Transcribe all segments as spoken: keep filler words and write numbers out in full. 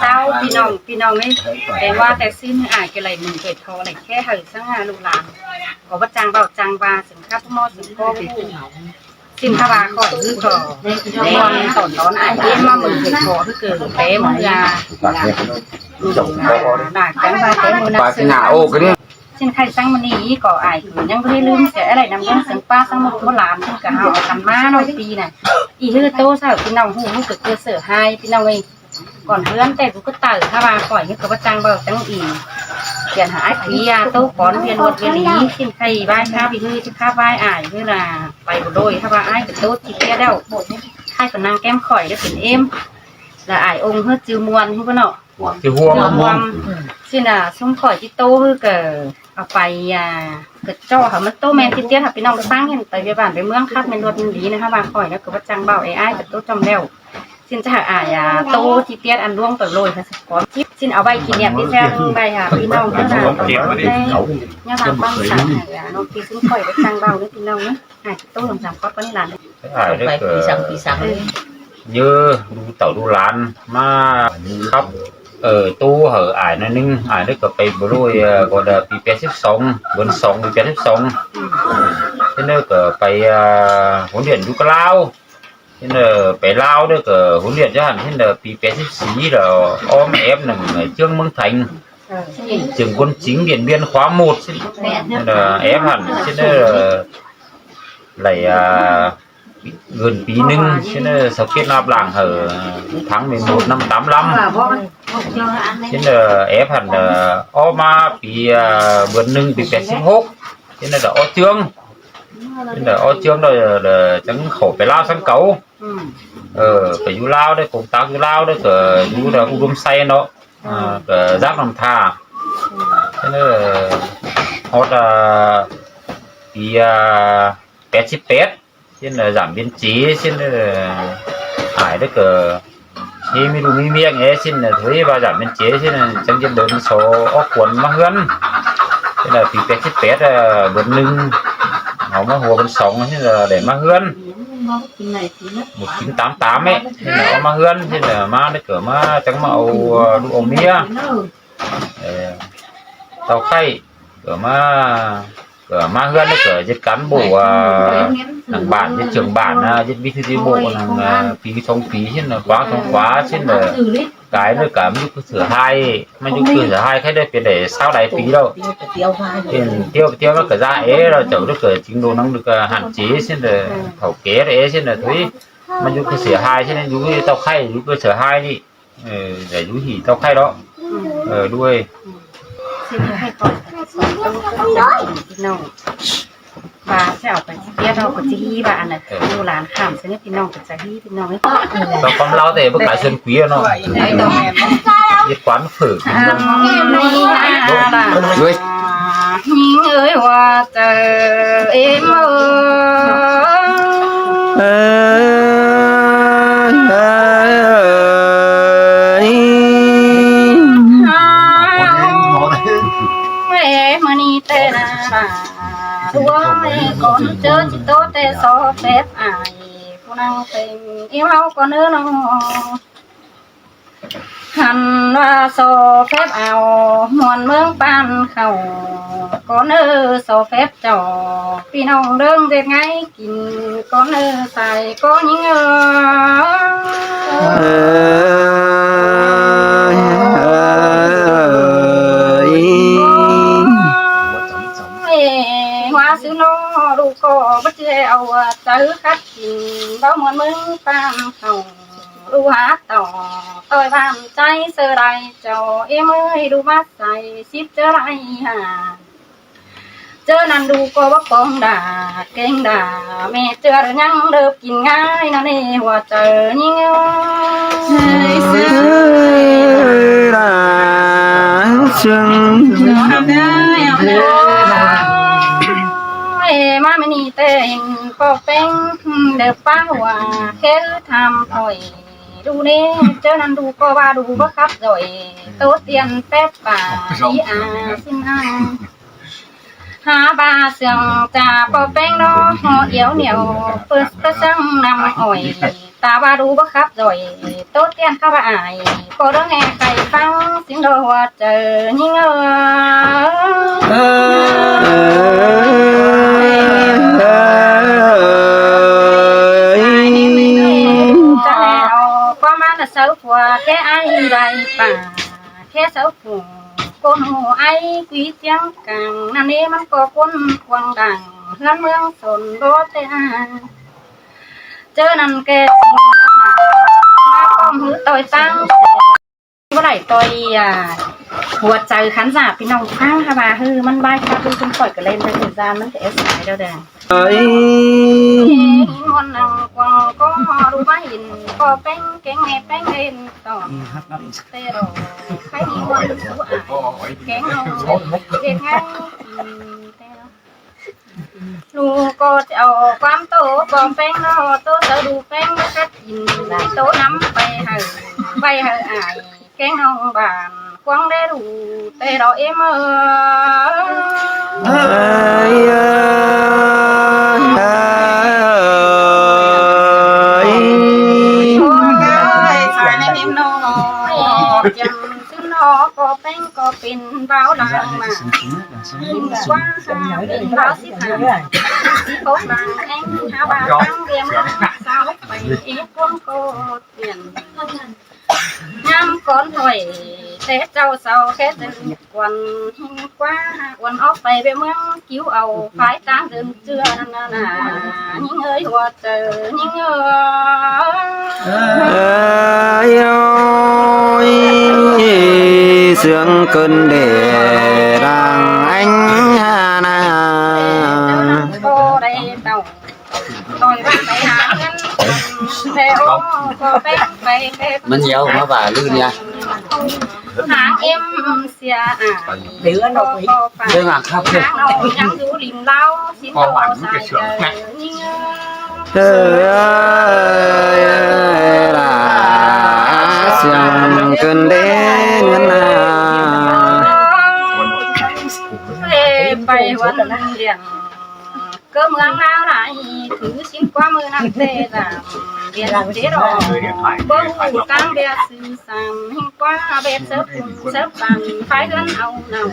Táo ꞌpi ꞌnọng, ꞌpi ꞌnọng ꞌnị. Té ꞌva té ꞌsứ ꞌnị ải ꞌcọ đảy mửn ꞌcọ ꞌtoi ꞌnị ꞌkhẹ hảư ꞌsướng ꞌa ꞌlụk ꞌlan. ꞌCọ ꞌva chắng báu chắng ꞌva, ꞌsướng ꞌkhắp ꞌmo ꞌsướng ꞌcọ ꞌhụ. ꞌSịn ꞌkhắm ꞌva khỏi ꞌhứ ꞌcọ, ꞌlẹo ꞌtón ꞌtón ải ꞌviạk ꞌmá mửn ꞌcọ ꞌhứ ꞌcọ té ꞌmưa ꞌnị. Đảy chắng ꞌva té ꞌmưa ꞌnặn ꞌsướng. ꞌSịn ꞌkhạy ꞌsướng ꞌmự ꞌnị ꞌcọ ải ꞌcọ ꞌnhắng báu đảy ꞌlứm sia ꞌlạy ꞌnặm ꞌviạk ꞌsướng ꞌpá ꞌsướng ꞌmự ꞌmá ꞌlụk ꞌlan ꞌcọ hảư ꞌcọ căn ꞌmá ꞌnọi ꞌpi ꞌnị. Ải ꞌhứ ꞌtố ꞌsớ ꞌpi ꞌnọng ꞌhụ ꞌhụ ꞌcọ ꞌcọ sửa ꞌhại ꞌpi ꞌnọng ꞌnị. Cón ꞌhướn té ꞌcọ ꞌcọ tảu ꞌkhắm ꞌva khỏi ꞌhứ ꞌcọ ꞌva chắng báu chắng ꞌnị. Tiên hảư ải ꞌpi ꞌa ꞌtố cón ꞌviạk ꞌluột ꞌviạk ꞌlí ꞌsịn ꞌkhạy ꞌvái ꞌkhắp ꞌhứ ꞌchí ꞌkhắp ꞌvái ải ꞌhứ ꞌnị. Pay báu đôi ꞌkhắm ꞌva ải ꞌcọ ꞌtố ꞌchí ꞌtiết ꞌlẹo. ꞌKhạy ꞌcọ ꞌnăng ꞌkém khỏi ꞌlẹo pên ꞌếm. ꞌLa ải ống ꞌhứ ꞌchư ꞌMuôn ꞌhứ ꞌnọ. ꞌChư ꞌHuôm. ꞌChư ꞌHuôm. ꞌSịn ꞌa ꞌsúm khỏi ꞌchí ꞌtố ꞌhứ ꞌcọ au pay ꞌcọ ꞌchọ hảư ꞌmắn ꞌtố ꞌmen ꞌchí ꞌtiết hảư ꞌpi ꞌnọng ꞌphắng ꞌhẹn pay ꞌviạk bản ꞌviạk ꞌmướng khắp ꞌmen ꞌluột ꞌmen ꞌlí ꞌnị ꞌkhắm ꞌva khỏi ꞌlẹo ꞌcọ ꞌva chắng báu ải ꞌcọ ꞌtố ꞌchom ꞌlẹo. ꞌSịn ꞌchí hảư ải ꞌtố ꞌchí ꞌtiết ăn ꞌluống ꞌtoi ꞌlới hảư ꞌsướng cón ꞌchí. ꞌSịn au ꞌvạy kỉ niệm ꞌviạk ꞌviạk ꞌvạy hảư ꞌpi ꞌnọng ꞌhứ ꞌnị. Té ꞌnhá ꞌva ꞌquám săng hảư ꞌnọng ꞌpi ꞌsúm khỏi ꞌcọ ꞌva chắng báu ꞌnị ꞌpi ꞌnọng ꞌnị. Ải ꞌcọ ꞌtố ꞌlắm dăm cót ꞌquám ꞌnị ꞌlan. Ải ꞌlới ꞌcọ ꞌpi săng ꞌpi săng ꞌlới. ꞌNhớ ꞌlụk tảu ꞌlụk ꞌlan ꞌmá khắp, ơ, ꞌtố hảư ải ꞌnọi ꞌnưng, ải ꞌlới ꞌcọ pay báu đôi, ơ, ꞌcọ đa ꞌpi pét síp song, bươn song ꞌpi pét síp song. ꞌChớ ꞌnị ꞌcọ pay, ơ, huấn luyện dú cá ꞌLao. ꞌChớ ꞌnị pay ꞌLao ꞌlới ꞌcọ huấn luyện ꞌchớ hẳn, ꞌchớ ꞌnị ꞌpi pét síp sí ꞌlẹo óm ép nẳng, ơ, ꞌchương ꞌMướng Thành. Trưởng quân chính Điện Biên khóa một. ꞌChớ ꞌnị ép hẳn, ꞌchớ ꞌnị đảy, ơ, Gần pi ꞌnưng, ꞌchớ ꞌnị sau kết nạp đảng hảư tháng mười một năm tám lăm. ꞌChớ ꞌnị ép hẳn, ơ, ók ꞌmá pi, ơ, bươn ꞌnưng pi pét síp hốc. ꞌChớ ꞌnị đa ók ꞌchương. ꞌChớ ꞌnị đa ók ꞌchương đa, đa chắng khảu pay ꞌLao săng cáu. Ơ, pay dú ꞌLao đa, công tác dú ꞌLao đa, ơ, dú đa U Đôm Say ꞌnọ. Ơ, ơ, Giáp Nam Tha. ꞌChớ ꞌnị, ơ, ók đa pi, ơ, pét síp pét. ꞌChớ ꞌnị giảm biên chế, ꞌchớ ꞌnị ải đa ꞌcọ ꞌmí ꞌmí ꞌlụk ꞌmí ꞌmiếng ế, ꞌchớ ꞌnị thôi ꞌva giảm biên chế, ꞌchớ ꞌnị chắng ꞌdệt đơn số ók cuôn ꞌmá ꞌhướn. ꞌChớ ꞌnị pi pét síp pét, ơ, bươn ꞌnưng, au ꞌmá hua bươn song, ꞌchớ ꞌnị đảy ꞌmá ꞌhướn. Một chín tám tám ế, ꞌchớ ꞌnị au ꞌmá ꞌhướn, ꞌchớ ꞌnị ꞌmá đa ꞌcọ ꞌmá chắng ꞌmá au, ơ, ꞌlụk au ꞌmía. Ơ, ꞌtạu ꞌkhạy, ꞌcọ ꞌmá, ꞌcọ ꞌmá ꞌhướn ꞌnị ꞌcọ ꞌdệt cán bộ, ơ, nẳng bản, ꞌdệt trưởng bản, ơ, ꞌdệt bí thư chi bộ nẳng, ơ, pi song pi, ꞌchớ ꞌnị khóa song khóa, ꞌchớ ꞌnị cái ꞌnị ꞌcọ ꞌmá dú cơ sở hai, ꞌmá dú cơ sở hai ꞌkhạy đa pên đảy ꞌsáo đai pi ꞌlẹo. Pên ꞌtiếu, ꞌtiếu ꞌmá ꞌcọ dá ế ꞌlẹo, chảu đa ꞌcọ trình độ năng lực, ơ, hạn chế, ꞌchớ ꞌnị thảu ké ế, ꞌchớ ꞌnị thôi. ꞌMá dú cơ sở hai, ꞌchớ ꞌnị dú ꞌtạu ꞌkhạy, dú cơ sở hai ꞌnị. Ơ, đảy dú hỉ ꞌtạu ꞌkhạy ꞌlẹo. Ơ, đuôi. ꞌSịn ꞌkhạy khỏi, khỏi ꞌtố ꞌchớ ꞌnị ꞌpi ꞌnọng. ꞌVa ꞌchí au pay ꞌchí ꞌtiết ꞌlẹo ꞌcọ ꞌchí hí ꞌva ăn ꞌnị. Ơ. ꞌLụk ꞌlan khảm ꞌsướng ꞌnị ꞌpi ꞌnọng ꞌcọ ꞌchí hí ꞌpi ꞌnọng ꞌnị. Tao ꞌquám ꞌLao té báu cai sơn quí ꞌnọ. Ơ, ꞌnị. ꞌDệt quán phở. Ơ, ꞌnị. Đuôi. ꞌNhính ơi, ꞌhua chaư êm ơi. Ơ, ơ, ơ, ơ. Ê, ꞌmự ꞌnị té ꞌnị ꞌva, ꞌlụk ơi, ꞌcốn ꞌchớ ꞌchí ꞌtố té so phép ải, phủ ꞌnăng pên êm ꞌháu ꞌcốn ꞌnớ ꞌnọ. Hăn ꞌva so phép au ꞌmuôn ꞌmướng ꞌPan khảu, ꞌcốn ꞌnớ so phép chảu, ꞌpi ꞌnọng ꞌlớng ꞌdệt ꞌngáy kin, ꞌcốn ꞌnớ sai ꞌcốn ꞌnhính ơi. Ơ, ơ, ơ. Ê, ꞌhua ꞌsứ ꞌnọ ꞌlụk ꞌcọ báu ꞌchưa au chaư khắt kin, báu ꞌmuôn ꞌmướng ꞌPan khảu. ꞌLụk hák tảu ꞌtoi ꞌván ꞌchái ꞌsớ lai chảu, êm ơi, ꞌlụk ꞌmá sai síp ꞌchớ lai hả. ꞌChớ ꞌnặn ꞌlụk ꞌcọ báu pông đa, keng đa, ꞌme ꞌchưa ꞌnhắng đớp kin ꞌngai ꞌnặn ê, ꞌhua chaư ꞌnhính ơi. Ê, ꞌmá ꞌmự ꞌnị té ꞌpọ ꞌpéng đớp ꞌpá ꞌhua, khé tham khỏi ꞌlụk ꞌnị, ꞌchớ ꞌnặn ꞌlụk ꞌcọ ꞌva ꞌlụk báu khắp ꞌdội, ꞌtố tiên phép pả, đi a, ꞌsịn a. Hả ꞌva sương chả ꞌpọ ꞌpéng ꞌnọ, ꞌmo iếu niêu, ꞌpưa ꞌpưa sương năm ỏi, Ta ꞌva đu báu khắp ꞌdội, ꞌtố tiên khắp ải, ꞌcọ đương nghe khay ꞌphắng, sính ꞌlô ꞌhua chaư ꞌnhính ơi. Ơi, ơi. Chả lẻo ꞌquám ꞌmá ꞌna sáư phua, ké ai đảy pả, ké sáư phua, ꞌcốn ꞌhụ ai quí ꞌtiếng cang, ꞌnặn ꞌnị ꞌmắn ꞌcọ ꞌcốn quang đảng, ꞌhướn ꞌmướng sôn bó ꞌtẹ. ꞌChớ ꞌnặn ké ꞌmá ꞌcóng ꞌhứ ꞌtoi ꞌtáng, báu đảy ꞌtoi, à, ꞌhua chaư khán giả ꞌpi ꞌnọng ꞌphắng hả ꞌva ꞌhứ ꞌmắn bái khắp ꞌhứ ꞌcốn khỏi ꞌcọ ꞌlen ꞌtoi thời gian ꞌmắn ké ép sai đâu đe. Ơi. Hên ꞌmuôn ꞌnăng quăng ꞌcọ ꞌhụ đu ꞌmá hên, ꞌcọ ꞌpéng kéng ꞌme ꞌpéng ꞌlen tỏm. Té ꞌló, khay hên ꞌmuôn sú ải, kéng ꞌnọng ꞌdệt ngay. Té ꞌló. ꞌLụk ꞌcọ ꞌchí au ꞌquám ꞌtố ꞌcọ ꞌpéng ꞌnọ, ꞌtố sáư đu ꞌpéng báu khắt kin, ꞌtố nắm pay hảư, pay hảư ải, kéng ꞌnọng bản, quăng đé đu, té ꞌló ꞌếm ơi. Ơi, ơi, ơi. Ôi, sai ꞌnị ꞌnị ꞌnọ, chăm ꞌsứ ꞌnọ, ꞌcọ ꞌpéng ꞌcọ pên báo lăng ꞌmá. Hên ꞌquá ha pên báo síp hả. Síp hốc lăng ꞌéng hả ꞌva ꞌtáng điêm sao pay ép ꞌcốn ꞌcọ tiên. ꞌNhăm cón thôi, té ꞌchạu sau khé chư quan hên ꞌquá ha quan ók pay ꞌviạk ꞌmướng. Kiu au phái ꞌtáng dưn ꞌchưa ꞌnặn ꞌnặn ꞌnạ, ꞌnhính ơi ꞌhua chaư ꞌnhính ơi. Ơi ơi, sương cơn đẻ đang anh hà nà. Cô đây tàu. Tỏi ꞌva pay hả ꞌhướn, té ꞌcọ ꞌpéng pay ꞌpéng. ꞌMắn dẻo ꞌmá ꞌva ꞌlưn ꞌnị. Háng ꞌếm sia ải. Đương ảng khắp chứ. Háng ꞌnọng ꞌnhắng dú lim ꞌláo, sính ꞌlô sai chaư ꞌnhính ơi. Ơi, ơi, ơi, là sương cơn đêm ngân hà. Ê, pay ꞌhuốn điện. Cơ ꞌmướng ꞌláo lai, thứ sính ꞌquá ꞌmự ꞌnặn té dản, điện chế độ, báu ꞌhụ ꞌtáng bia sư sam, hên ꞌquá bếp sớp, sớp sam, phái ꞌhướn au nau.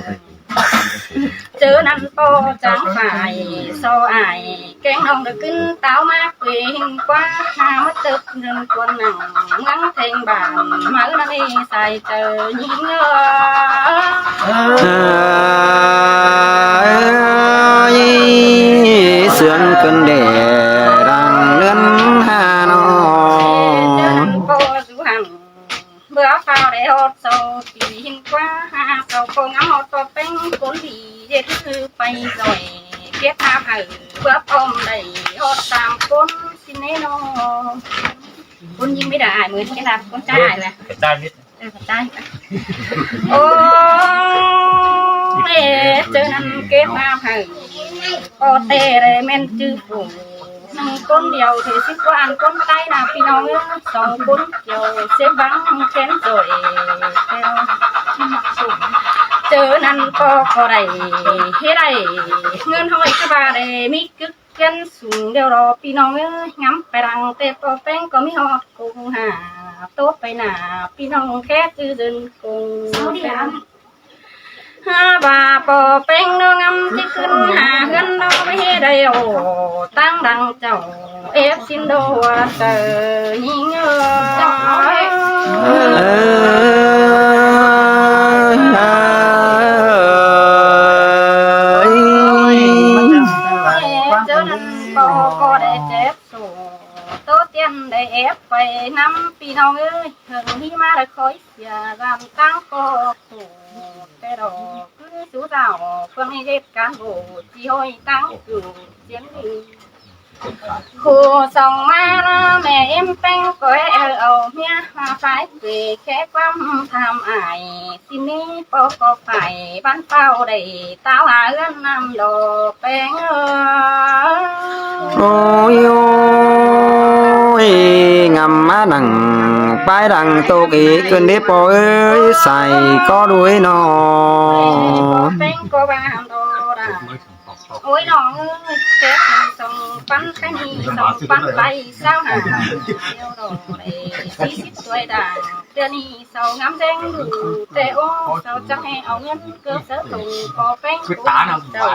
ꞌChớ ꞌnặn ꞌpo chắng phải, so ải, kéng ꞌnọng đảy ꞌcứn táo ꞌmá quê, hên ꞌquá ha ꞌmá tớp ꞌnưng cuôn nẳng, ꞌmướng thêng bản, máư ꞌnặn ê sai chaư ꞌnhính ơi. Ơi, sương cơn đẻ đang ngân hà nọ. Cô du hẳn, bưa phao đảy ꞌhọt sau, tỉ hên ꞌquá ha sau, cô ngắm ꞌhọt ꞌpo ꞌpéng, ꞌcốn đi ꞌdệt ꞌhứ pay ꞌdội, kiếp ha hảư, bưa ꞌpọm đảy ꞌhọt sam ꞌcốn, sính ꞌnị ꞌnọ. ꞌCốn ꞌnhính ꞌmí đa ải, ꞌmướng ké ꞌnạp ꞌcốn ꞌchái ải lả. Ơ, ꞌchái. Ô, ê, ꞌchớ ꞌnặn kiếp ha hảư, ꞌpo té đảy ꞌmen ꞌchư phủ. ꞌNăng ꞌcốn điêu ꞌtẹ sính ꞌquá ăn ꞌcốn ꞌTáy ꞌnạ ꞌpi ꞌnọng ới, song ꞌcốn kiêu ꞌsêm báng ꞌmen kén ꞌdội. ꞌChớ ꞌnặn ꞌpo ꞌcọ đảy, hế đảy, ꞌngớn ꞌhọi cá ba đảy, ꞌmí cứk kén sung điêu lo ꞌpi ꞌnọng ới, ngắm pay lăng té ꞌpo ꞌpéng ꞌcọ ꞌmí ꞌhọt cung hả, ꞌtố pay nả ꞌpi ꞌnọng khé ꞌchư dưn cung. Hả, ꞌva ꞌpo ꞌpéng ꞌnọ ngắm ꞌchí ꞌcứn hả ꞌhướn ꞌnọ ꞌmí đảy ổ, ꞌtáng đăng chảu ép sính đô ꞌhua chaư ꞌnhính ơi. Ơi, ơi, ơi. ꞌChớ ꞌnặn ꞌpo ꞌcọ đảy chếp sổ, ꞌtố tiên đảy ép pay ꞌnặm ꞌpi ꞌnọng ới, hơng ꞌhí ꞌmá đảy khói sia, dản ꞌtáng ꞌpo khổ, té ꞌló ꞌcứ sú dảo, ꞌpưa ꞌnị ꞌdệt cán bộ, chỉ hội ꞌtáng cửu chiến binh. Khổ song ꞌmá ꞌmẹ ꞌếm ꞌpéng cói ơ au ꞌmía, ꞌmá phái quê khé ꞌquám tham ải, sính ꞌnị ꞌpo ꞌcọ phải bán phao đảy táo hả ꞌhướn ꞌnặn lo ꞌpéng ơi. Ôi ôi, ngắm ꞌmá nẳng, bái đăng tốc ế cơn đế ꞌpo ới, sai ꞌcọ đuối ꞌnọ. ꞌPéng ꞌcọ ba hẳn đô đà. Ôi ꞌnọng ơi, Tết song Păn khay ꞌnị sau păn pay ꞌsáo hả. Điêu đỏ đảy sí síp ꞌtoi đảng. Tưa ꞌnị sau ngắm ꞌdeng đu. Té ố sau chắng ꞌhê au ꞌngớn ꞌcọ sáư tông ꞌpo ꞌpéng ꞌcốn sau.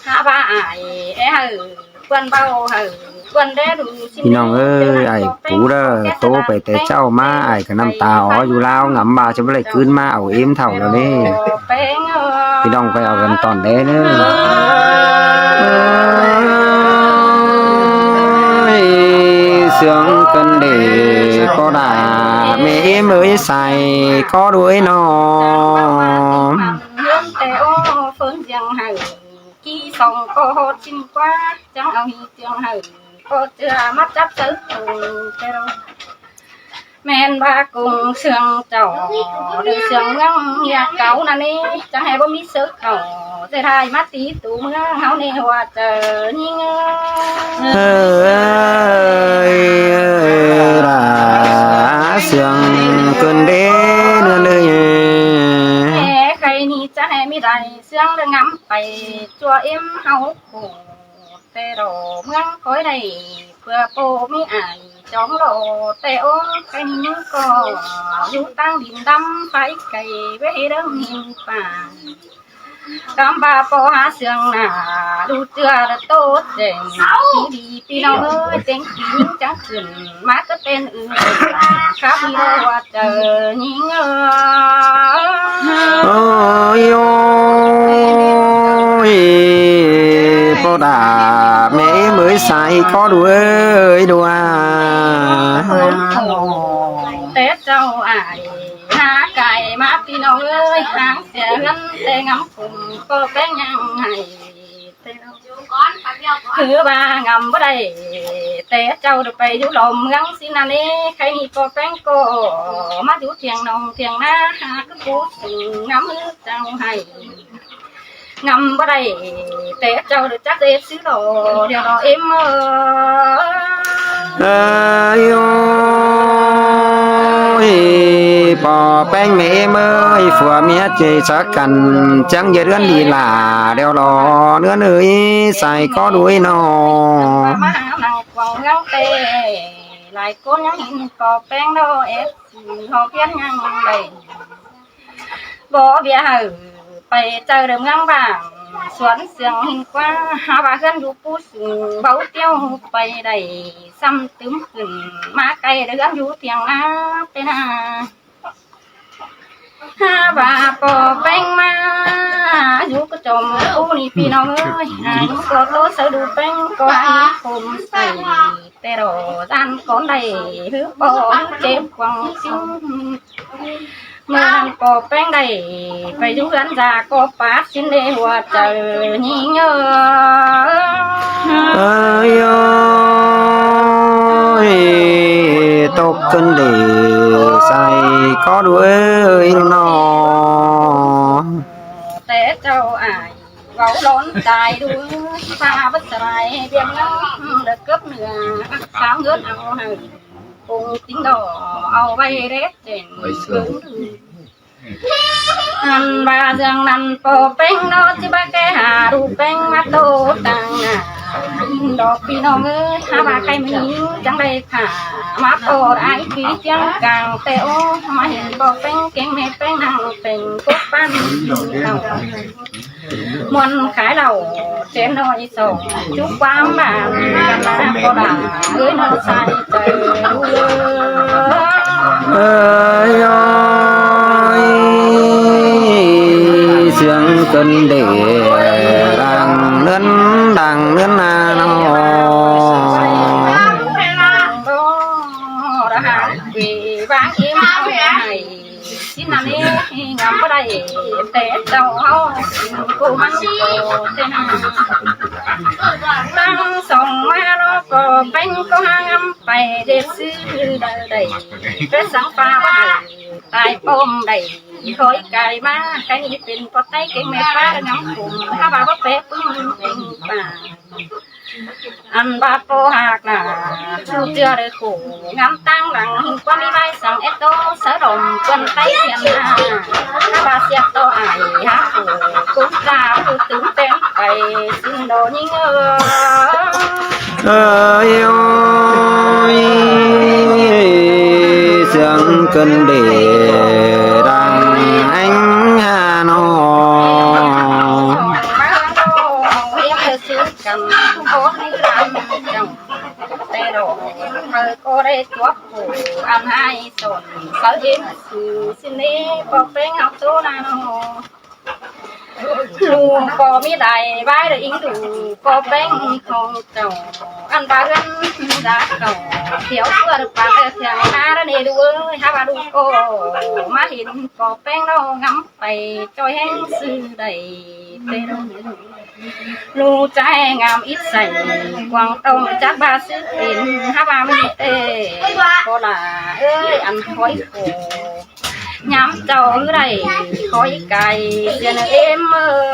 Hả ꞌva ải é hảư ꞌquan báu hảư ꞌquan đé đu. ꞌPi ꞌnọng ơi, ải pú đa tô pay té ꞌchạu ꞌmá, ải ꞌcọ ꞌnăm ta ók dú ꞌláo ngắm ꞌva ꞌchí báu đảy ꞌcứn ꞌmá au ꞌếm thảu ꞌlẹo ꞌnị. ꞌPi ꞌnọng ꞌcọ au căn tỏn đé ꞌnớ. Ơi, sương cơn đê ꞌpo đả mẹ ꞌếm ơi sai có đuối nó. ꞌNgớn té ố phớn ꞌdiăng hảư, ꞌchí song ꞌcọ ꞌhọt ꞌchịn ꞌquá, chắng au ꞌhí ꞌdiăng hảư ꞌcọ ꞌchưa, ꞌmá chắp sáư tông ꞌtẹ ꞌló. ꞌMen ꞌva ꞌcốn sương chảu, đu sương ꞌmướng ꞌnhá cáu ꞌnặn ꞌnị, chắng ꞌhê báu ꞌmí sáư khảu, ꞌdệt ꞌhại ꞌmá tí tu ꞌmướng ꞌháu ꞌnị ꞌhua chaư ꞌnhính ơi. Ơi, ơi, đả sương cơn đê ꞌnớ ơi. Ê, khay ꞌnị chắng ꞌhê ꞌmí đảy sương đảy ngắm pay ꞌchua ꞌếm ꞌháu khổ. Té đỏ ꞌmướng khói đảy, ꞌpưa ꞌpo ꞌmí ải chóng lỏ, té ố khay ꞌnị ꞌcọ dú ꞌtáng đin đăm, pay cay ꞌvế ꞌhế đơng hin pả. Cắm ꞌva ꞌpo hả sương nả, đu ꞌchưa đa tô chẻng, đi đi ꞌpi ꞌnọng ơi, chẻng ꞌpi ꞌnhính chắng khửn, ꞌmá ꞌcứ tên ư, khắp đi đa ꞌhua chaư ꞌnhính ơi. Ơi ơi, ꞌpo đả mẹ ꞌếm ơi sai có đuối đua. Té ꞌchạu ải hả cai ꞌmá ꞌpi ꞌnọng ơi, háng sia ꞌngớn té ngắm khum ꞌpo ꞌpéng ꞌnhắng hảư. Khứ ꞌva ngắm báu đảy, té ꞌchạu đảy pay dú lom ꞌmướng ꞌsịn ꞌnặn ꞌnị, khay ꞌnị ꞌpo ꞌpéng ꞌcọ ꞌmá dú thiêng ꞌnọng thiêng ꞌná, hả ꞌcứ pú sung ngắm ꞌhứ ꞌchạu hảư. Ngắm báu đảy, té ꞌchạu đảy chắc ꞌdệt ꞌsứ lỏ, điêu lỏ ꞌếm ơi. Ơi ơi, ꞌpo ꞌpéng mẹ ꞌếm ơi, phua ꞌmía ꞌchí sắc căn, chắng ꞌdệt ꞌhướn đi lả, điêu lỏ ꞌhướn ơi, sai có đuối nó. ꞌMá hả ꞌnăng quăng ꞌmướng té, lai ꞌcốn ꞌnhắng hin ꞌpo ꞌpéng nó ép, hảư phiến ꞌnhắng đảy. Báu ꞌviạk hảư pay chaư đa ꞌmướng bảng, suốn sương hin ꞌquá, hả ꞌva ꞌhướn dú pú sung báu ꞌtiếu pay đảy, sắm tứm khửn ꞌmá cay đa ꞌhướn dú thiêng ꞌná, té ꞌná. Hả ꞌva ꞌpo ꞌpéng ꞌmá dú ꞌcọ chom pú ꞌnị ꞌpi ꞌnọng ơi, hả dú ꞌcọ tô sáư đu ꞌpéng ꞌcọ hảư khum sai. Té đỏ ꞌdan cón đảy, hứ ꞌpo hứ chếp quăng ꞌsịn. ꞌMưa ꞌnặn ꞌpo ꞌpéng đảy, pay dú ꞌhướn da ꞌcọ pát ꞌsịn đảy ꞌhua chaư ꞌnhính ơi. Ơi ơi, tốc cơn đê sai có đuối nó. Té ꞌchạu ải báu lón tai đu, pha bớt sải biêng ꞌnớ, đa cướp nưa, sáo ꞌngớn au hảư. Ôn ꞌtếng đỏ au ꞌvạy đét chẻng ꞌcớn đu. ꞌNặn ꞌva ꞌdương ꞌnặn ꞌpo ꞌpéng nó ꞌchí báu ké hả đu ꞌpéng ꞌmá tô tang nả. Đỏ ꞌpi ꞌnọng ơi, hả ꞌva khay ꞌmí chắng đảy thả ꞌmá ꞌpo đảy ꞌpi ꞌchương cang té ố, ꞌmá hên ꞌpo ꞌpéng kéng ꞌmẹ ꞌpéng ꞌnăng pên cốc ꞌpắn ꞌnọng. Muôn khái lảu chén ꞌnọi sổ chúc quán bản căn ꞌnạ ꞌpo đả ới ꞌnọ sai chaư. Ơi ơi, sương cơn đê đang nướn đang nướn na nó. Đã hả quỷ vang im áo này. Xin năn ê ngắm báu đảy té ꞌchạu ꞌháu ꞌcọ ꞌmắn ꞌcọ té ꞌnạ. Tang song ꞌmá ꞌnọ ꞌpo ꞌpéng ꞌcọ hả ngắm pay đét ꞌsứ đảy đảy. Pét sắng pha báu hảư tai ꞌpôm đảy. Khói cai ꞌmá khay ꞌnị pên ꞌpo ꞌTáy kéng ꞌmẹ ꞌpá ngắm khum hả ꞌva báu pé ꞌpứng pên ꞌpá. Ăn ꞌva ꞌpo hảư nả, ꞌchu ꞌchưa đảy khổ, ngắm ꞌtáng lăng, ꞌquám ꞌmí ꞌvạy săng ét tô, sáư đom ꞌquám ꞌTáy thiêng nả. Hả ꞌva sia tô ải, hả khổ, ꞌcốn ta, ꞌchu tứm tén pay, ꞌsịn Tổ nhính ơi. Ơi ơi, sương cơn đê đang anh Hà Nội. Em là sướng cầm, có đi làm chồng. Tê đổ, hơi cô đây chuốc phủ, ăn hai sổn, sáu chín, xin đi, có phép học số nào. Lu có mi đài bái đ ính đủ, có phép không chồng, ăn ba gân giá cầu, thiếu vừa được ba cái thiang cá đó nè đu ơi, há ba đu cô, má hín có phép nó ngắm phải cho hén sư đẩy, tê đổ. Lu chai ngắm ít sảy, quảng tông chắc ba sư tín, há ba mi tê, có là ơi ăn khói khổ. Nhắm cháu hứ đảy khói cài, tiền em ơi.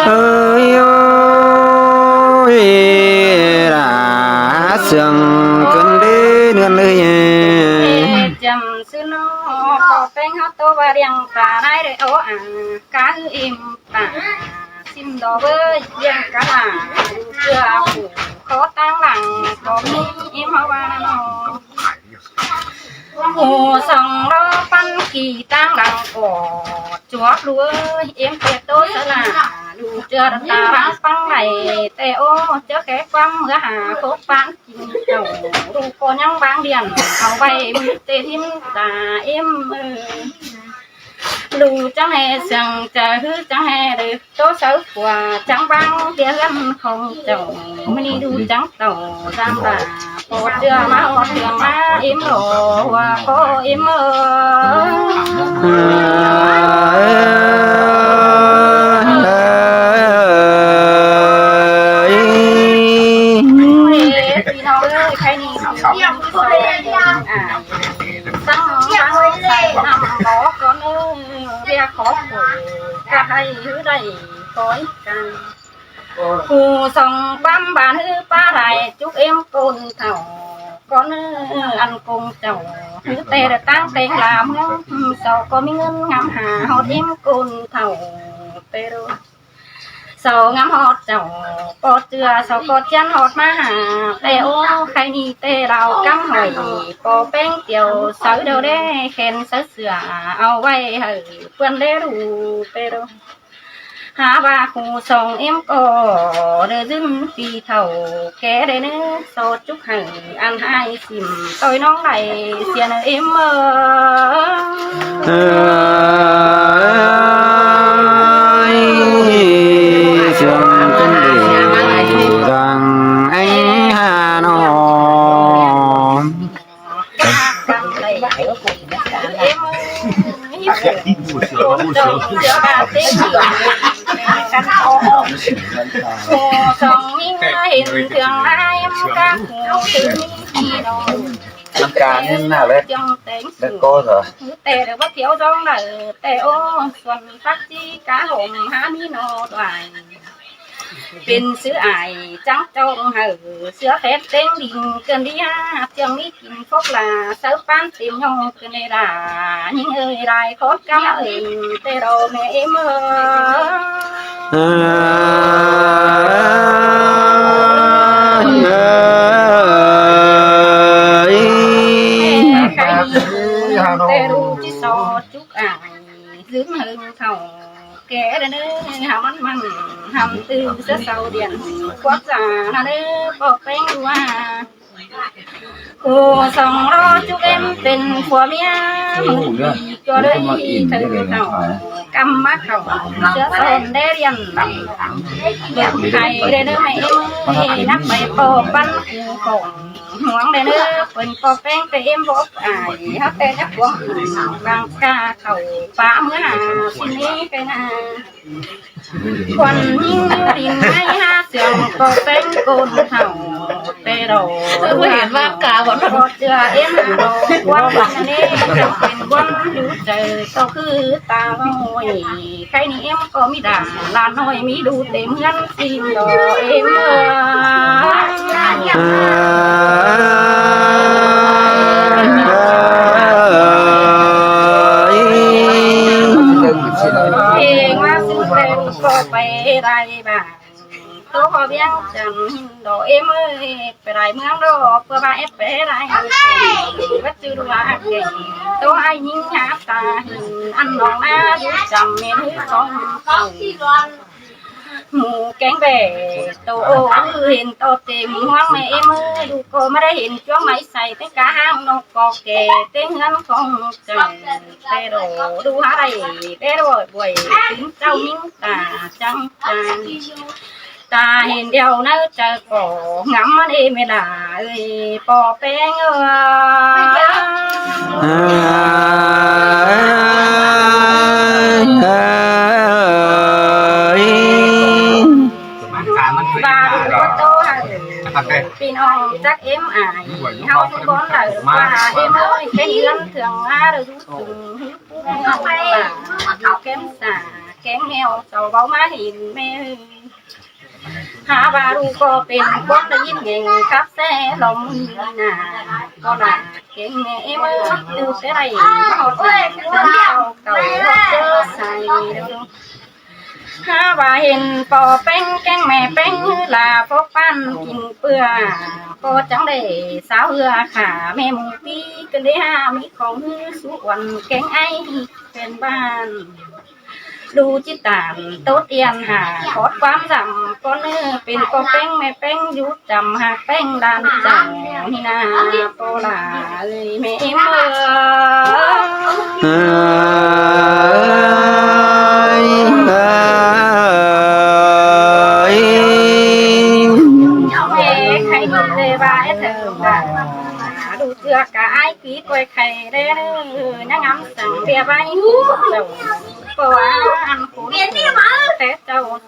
Ơi ơi, đã sương cơn đê nươn ơi. Chăm sư nó, có phép hát tô ba điăng ta đai đ ô à, cá hứ im ta. Xin đó với điăng cá là, chưa phủ khó tang lẳng, có mi im hao ba nó. Ồ, song đó păn kỳ tang lẳng có chuốc đuôi, em kẹt tố sớ là, đủ chưa ta băng păng này, tê ô, chớ khé quăng mưa hà, khố pán kinh cầu, đủ cô nhắn băng điện, hao vay mưa tê thím ta em ơi. Lu chắng hè sương chả hứ chắng hè đ tô sáu của chắng băng kia gắn không chồng, mưa ni đu chắng tàu giam bà, cô chưa má ô chưa má im lô, hua cô im ơi. Ơi, phi nó ơi, khay ni, à, tăng nó tăng nó xài nằm có con ơi, bia khó khổ, cả hai hứ đảy khói cài. Phủ sông băm bàn hứ pá đảy chúc em côn thảo, con ơi ăn cùng chồng, hứ tê đ tăng tên là mướn, sau có mi ngân ngắm hà, hót em côn thảo, tê đô. Sau ngắm hót chồng, có chưa, sau có chén hót má hà, tê ô khay ni tê đào cắm hỏi, có bánh tiểu sáu đầu đê, khen sáu sửa, ao vay hở, quên đê đủ, tê đô. Há ba khu sông em có đ dưng phi thảo, ké đê nế, so chúc hở, ăn hai xỉm, tôi nóng đảy, xiên em ơi. Ơi, sương cơn đê đang anh Hà Nội. Em ơi, Ăn cá nên nào đấy. Đấy có rồi. Tê đ bác thiếu dòng đ tê ô, xuân phát chi cá hổm há mi nô đoài. Pên sứ ải chắng trong hở, sứa phép têng đinh cơn đi ha, trường mi kinh phúc là sáu pán tìm nhau cơn đi là, nhưng ơi đài khốn cắm ơi, tê đồ mẹ em ơi. Tê đồ chứ so chúc ải, dưỡng hưng thảo, kẻ đ nơ hàm ăn mặn, hàm tư sớ sau điện, quát giả là nơ có phép đua. Cô song lo chúc em pên của mía, mưa đi cho đây thử thảo, cắm mắt thảo, sớ son đê điện. Thầy đê nơ mẹ em ơi, nắp mày po bắn cô khổng, muống đê nơ, pên có phép tê em bốc ải, hấp tê nhắc cuống, bằng ca thảo, phá mưa hà, xin ý cái nà. Quan hí đinh ngay há sương có phép côn thảo, tê đồ. Ơ, ơi, hiển vang cả bọn nó. Có chưa em đồ quan nê, chẳng quên quan hữu trời, có cứ ta ngồi. Khay ni em có mi đà, là nói mi đủ têm ngăn xin đồ em ơi. Ê, ngoa sư têm có phép Đảy ꞌvạ ꞌtố ꞌviếng chăn đỏ ꞌếm ơi, pay đảy ꞌmướng đỏ ꞌpưa ꞌvạ ép pay đảy. Bắt chứ đu ꞌvạ kẻ ꞌtố ai ꞌnhính hả ta hên ăn nong ná dú chăm mên hứ con. ꞌMự kéng bẻ tô ô ư hên tô tê ꞌmự ꞌhuống ꞌmẹ ꞌếm ơi, đu ꞌcọ ꞌmá đảy hên chuống ꞌmạy say té cá ꞌháng ꞌnộc ꞌcọ kẻ té ꞌhướn khong chăn. Té đỏ đu hả đảy, té đỏ buổi tứn ꞌchạu ꞌnhính ta chắng chăn. Ta hên điêu ꞌnớ chaư ꞌcọ ngắm ꞌmắn ê ꞌmẹ đả ơi, ꞌpo ꞌpéng ơi. ꞌVa đu ꞌcọ tô hả, ꞌpi ꞌnọng chắc ꞌếm ải, ꞌháu ꞌcốn đảy ꞌva ꞌếm ơi, ꞌpéng ꞌhướn thường hả đảy dú sung hứ ꞌpú ꞌmẹ ꞌva, kéng sả, kéng ꞌnéo, sau báu ꞌmá hên ꞌmẹ ơi. Hả ꞌva đu ꞌcọ pên ꞌcốn đảy ꞌnhính ꞌnhính khắp ꞌsé lom ꞌmự nả, ꞌcọ lả kéng ꞌmẹ ꞌếm ơi, ꞌtứ té đảy ꞌhọt nả, ꞌtứ sau cảu ꞌhọt ꞌchớ say đu. Hả ꞌva hên ꞌpo ꞌpéng kéng ꞌmẹ ꞌpéng hứ là phốc ꞌpan kin ꞌpưa, ꞌcọ chắng đảy sáo ꞌhưa khả ꞌmẹ ꞌmự ꞌpi, ꞌcọ đảy hả ꞌmí khong hứ sú uôn kéng ải pên ꞌban. Đu ꞌchí tản tốt yên hả, khót ꞌquám dăm ꞌcốn ꞌnớ, pên ꞌpo ꞌpéng ꞌmẹ ꞌpéng dú chăm hả ꞌpéng đan chăm ꞌnị nả, ꞌpo lả ơi ꞌmẹ ꞌếm ơi. Ơi, ơi. ꞌMẹ khay ꞌnị té ꞌva é thơ ꞌva đu ꞌchưa cá ải ꞌpi ꞌquái khay đé ꞌnớ, ꞌnhá ngắm săng ꞌviạk ꞌvạy hú chảu, ꞌcọ ăn khốn khổ té chảu.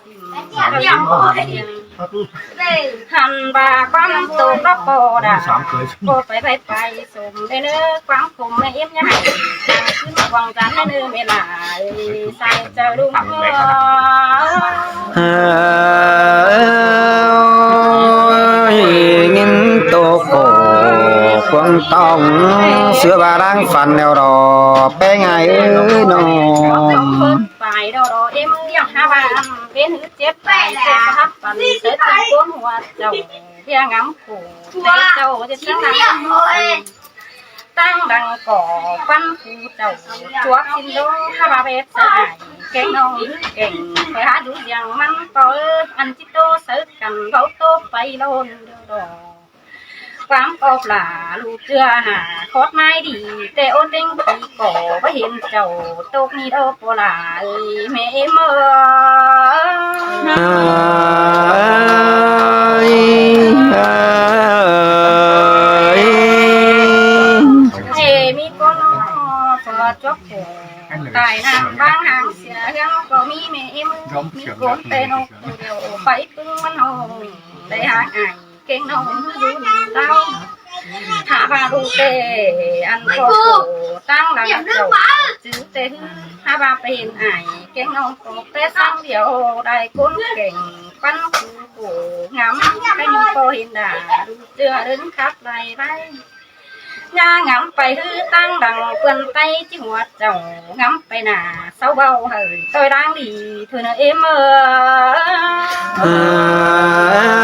Hăn ꞌva ꞌquám tô ꞌlọk ꞌpo đả, ꞌcọ pay pay pay sôm đé ꞌnớ, ꞌquám khôm ꞌmẹ ꞌếm ꞌnhá hảư, ꞌchư quảng dán đé ꞌnớ ꞌmẹ đả ơi, sai chaư đu ꞌmưa. Ơi, ꞌnhính tô khổ cuông tong, ꞌsứa ꞌva đang phăn ꞌnéo đỏ, ꞌpéng ải ơi ꞌnọng. Phải đỏ đỏ ꞌếm ơi, hả ꞌva ăn pên hứ chếp phải, chếp hắp phăn, chếp chăng ꞌcốn hua chảu, ꞌviạk ngắm khổ, té chảu, chếp chăng lăng tang đăng ꞌcọ ꞌquám khu chảu, chuốp ꞌsịn đô, hả ꞌva bếp saư ải, kéng ꞌnọng hứ kéng, pay hả dú ꞌdiang ꞌmắn ꞌcọ ơ, ăn ꞌchí tô saư căn, báu tô pay ꞌlốn đô đỏ. ꞌQuám ꞌcọ pla ꞌlụk ꞌchưa hả khót ꞌmái đi, té ôn ꞌtếng pi ꞌcọ báu hên chảu tốc ꞌnị đô ꞌpo lả ơi ꞌmẹ ꞌếm ơi. Ơi, ơi. Hê ꞌmí ꞌcốn ꞌnọ tua chuốp khổ tai ꞌnặn ꞌváng háng sia ꞌhướn ꞌcọ ꞌmí ꞌmẹ ꞌếm ơi. ꞌMí ꞌcốn té ꞌnộc tô điêu pay ꞌpứng ꞌmắn ꞌhụ đảy háng ải. Kéng ꞌnọng dú đaư. Hả ꞌva đu té ăn ꞌcọ khổ tang lăng chảu chứ té hứ. Hả ꞌva pên ải kéng ꞌnọng ꞌcọ té săng điêu đảy ꞌcốn kéng ꞌpắn khổ ngắm. Kéng ꞌnọng ꞌcọ hên đả đu ꞌchưa đớn khắp lai lai. ꞌNhá ngắm pay hứ tang lăng ꞌpươn ꞌTáy ꞌchí hua chảu ngắm pay nả. Sau báu hảư ꞌtoi đang đi thôi ꞌnớ ꞌếm ơi.